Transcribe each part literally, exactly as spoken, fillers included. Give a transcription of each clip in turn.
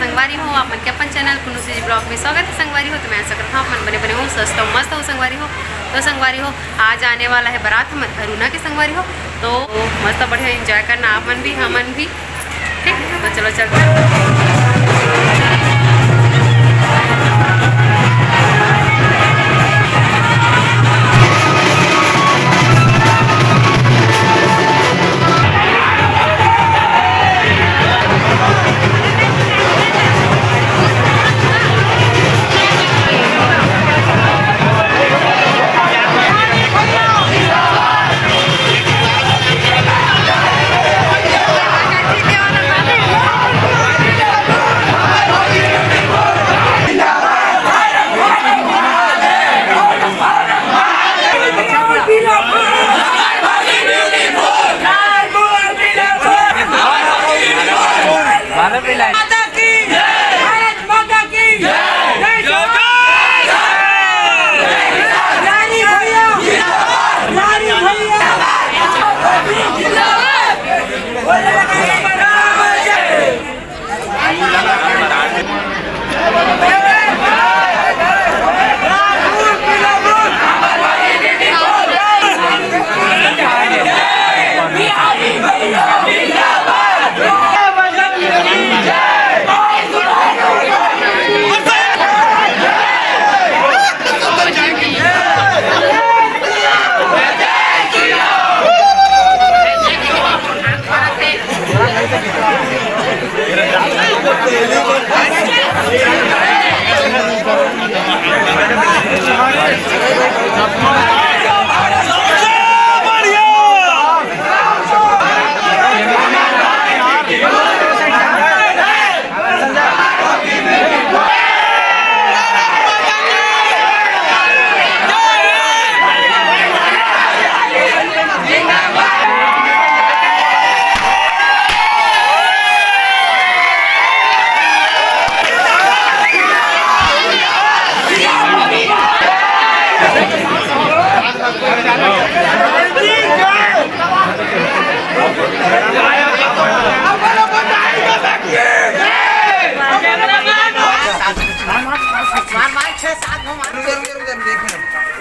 संगवारी हो, आप मन के अपन चैनल कुनुसी जी ब्लॉग में स्वागत है। संगवारी हो, तो मैं आशा करता हूँ आप मन बने बने हो, स्वस्थ हो, मस्त हो संगवारी हो। तो संगवारी हो, आज आने वाला है बारात हमर अरुणा के संगवारी हो, तो मस्त बढ़िया एंजॉय करना आप मन भी, हमन भी। ठीक, तो चलो चलते हैं। माता की जय, भारत माता की जय, जय जवान, जय किसान। लारी भैया, लारी भैया।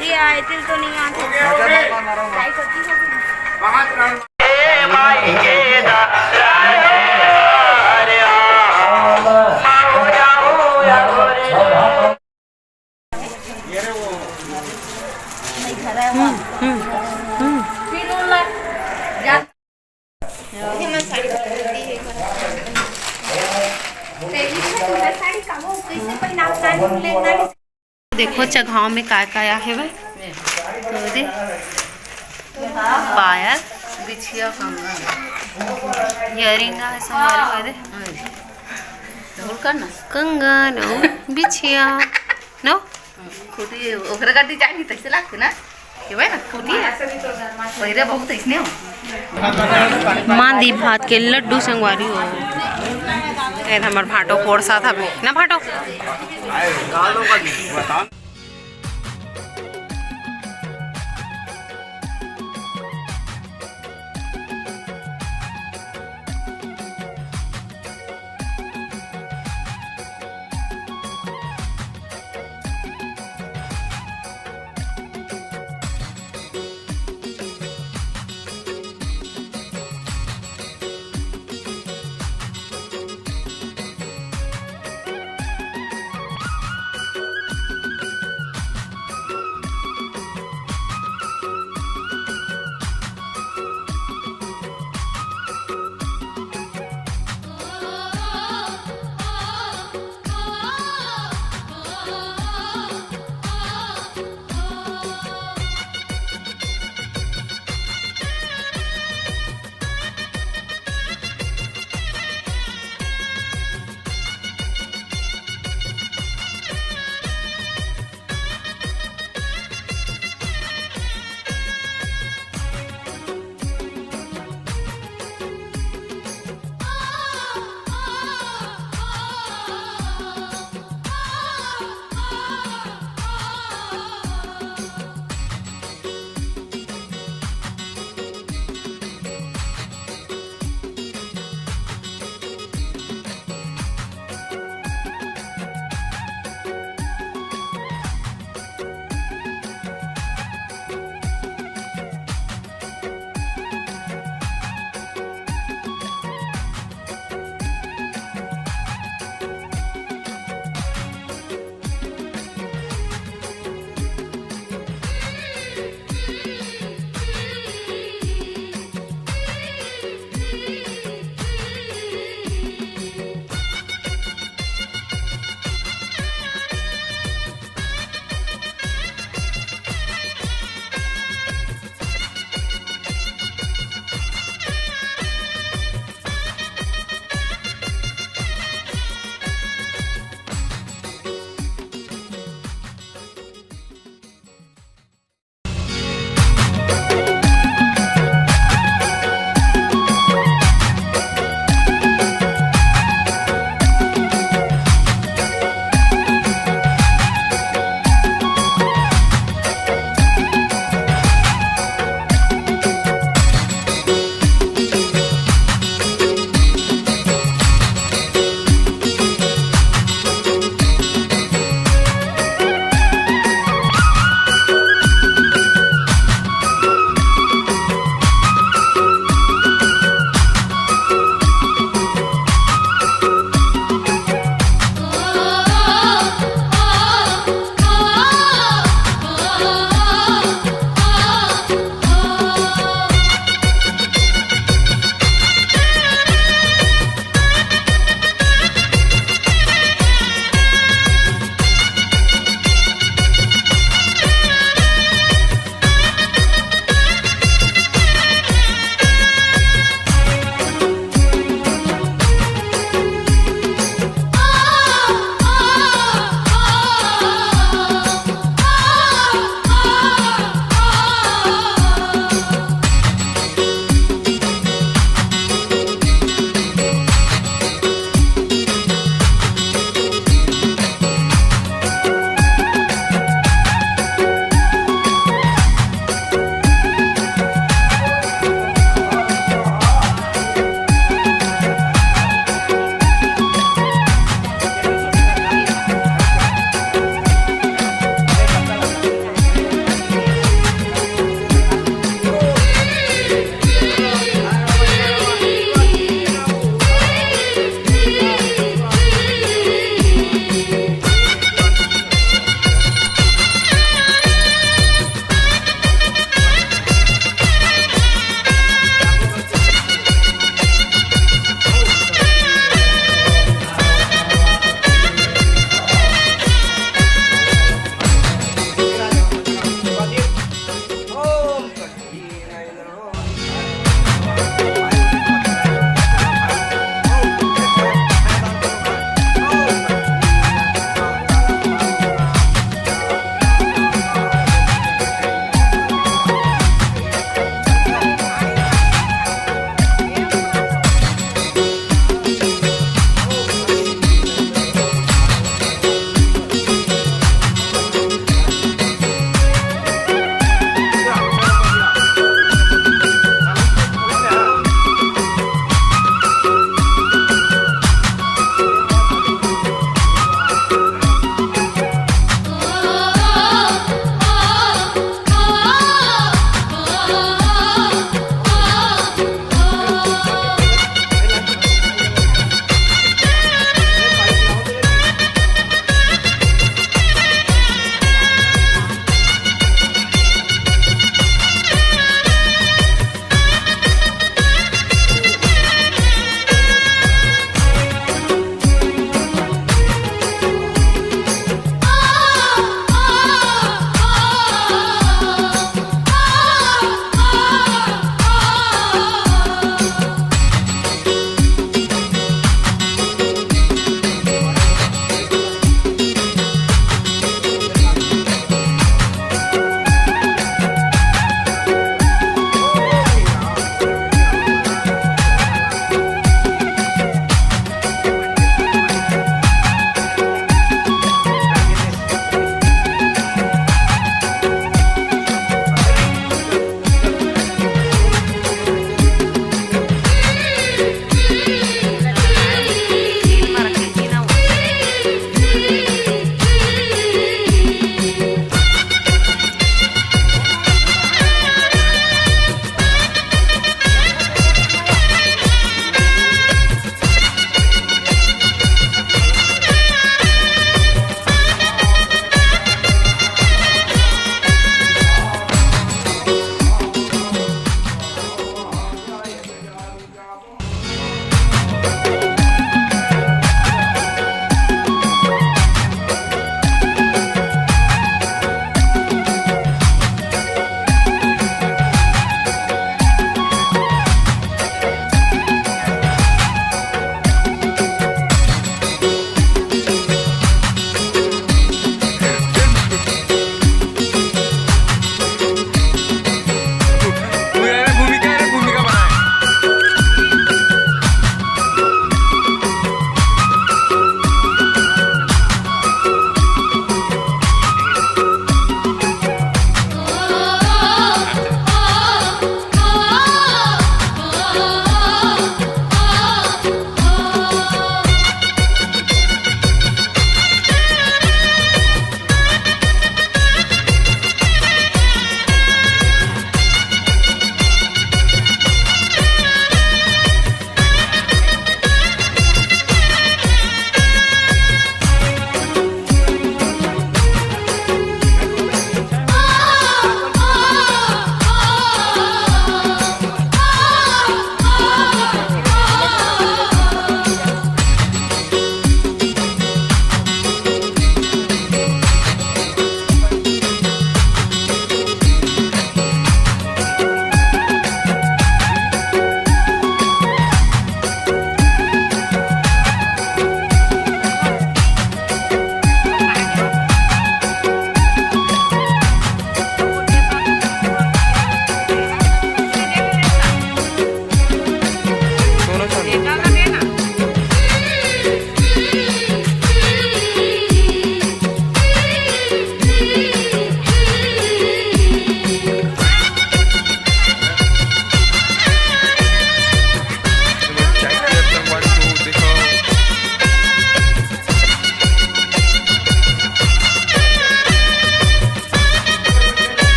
ये आए तिल तो नहीं आते। देखो चघाव में काय काय आहे भाई, तो दे पायल, बिछिया, कंगन, इयरिंग आहे, संगवारी हो दे। ढोल का ना? कंगन अउ बिछिया, नो? खूटी ओकरा का डिजाइन ही तैसे लागथे ना? ये वही ना खूटी है। पहिरे बहुत इसने हो। मांदी भात के लड्डू संगवारी हो। ए हमर भाटो पोरसात हवे ना भाटो।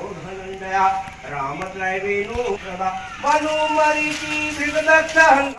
धनंजया रामत राय वेणु सदा मनु मरीचि भृगदक्षहं।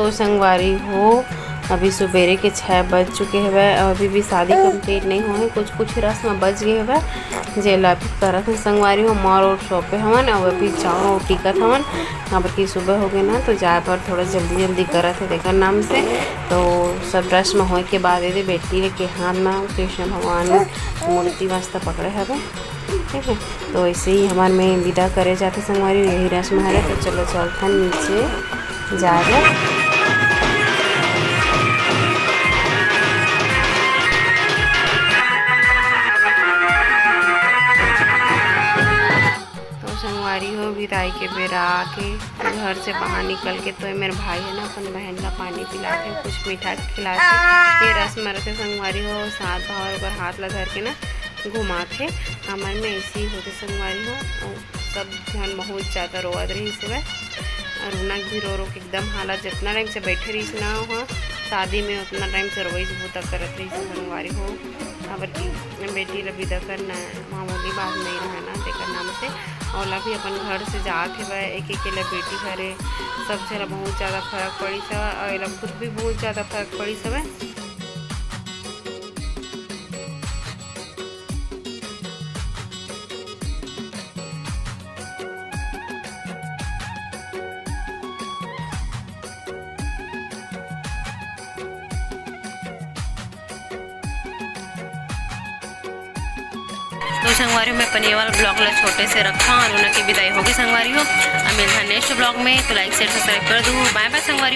तो संगवारी हो, अभी सुबेरे के छः बज चुके हवय और अभी भी शादी complete नहीं हुए हैं, कुछ कुछ ही रस्म बच गए हवय, जेला अभी करत हैं संगवारी हो। मोर और शॉपे हवन और अभी चाउर और टिकत हवन, काबर कि सुबह हो गए ना, तो जाए पर थोड़ा जल्दी जल्दी करत है तेकर नाम से। तो सब रस्म होए के बाद एदे बेटी के हाथ में कृष्ण भगवान मूर्ति मस्त पकड़े हवे। ठीक है, तो ऐसे ही हमार में विदा करे जाते संगवारी, यही रस्म हरे। तो चलो चलथन नीचे जाए बर। तो संगवारी हो, विदाई के बेरा आके घर से बाहर निकल के तो मेरे भाई है ना, अपन बहन ला पानी पिलाते, कुछ मीठा खिलाते। ये रस्म रथे संगवारी हो, सात भाव ओकर हाथ ला धर के ना घुमाथे। हमर में ऐसे ही होते संगवारी हो। अउ सब झन बहुत ज़्यादा रोवत रहिस हवय। अउ रोना भी रो रो के एकदम हालत, जितना टाइम से बैठे रहिस ना वहाँ शादी में, उतना टाइम से रोइस बूता करत रहिस संगवारी हो। काबर कि बेटी ला विदा करना मामूली बात नहीं रहय ना, तेकर नाम से ओला भी अपन घर से जात हेवय, एक एक ला बेटी घरे, सब झन ला बहुत ज़्यादा फर्क पड़िस हवय, अउ एला खुद भी बहुत ज़्यादा फर्क पड़िस हवय। तो संगवारी हो, मैं अपन ये वाला vlog ला छोटे से रखा और ओना के विदाई होगी संगवारी हो। अब मिलता next vlog में, तो like share subscribe कर दू। Bye bye संगवारी हो।